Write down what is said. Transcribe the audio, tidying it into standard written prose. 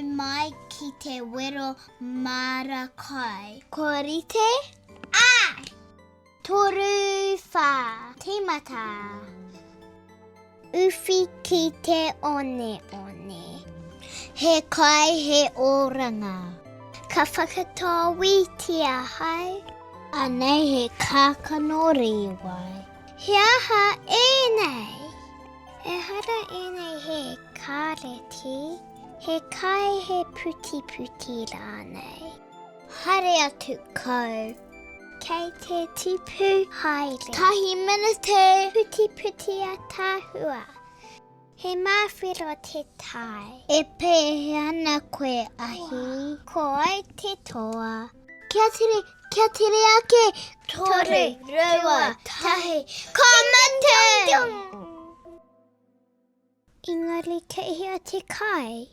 Nau mai ki te wero māra kai. Kua rite? Āe! Toruwhā. Tīmata. Uwhi ki te oneone. He kai, he oranga. Ka whakatō wīti ahau. Anei he kākano rīwai. He aha ēnei? Ehara ēnei he kāreti, he kai, he putiputi rānei. Haere atu kau. Kei te tipu haere. Tahi minute. Putiputi ataahua. He māwhero te tae. E pēhea ana koe, Ahi? Ko au te toa. Kia tere, kia tere ake! Toru, rua, tahi, ka mutu! Engari kei hea te kai?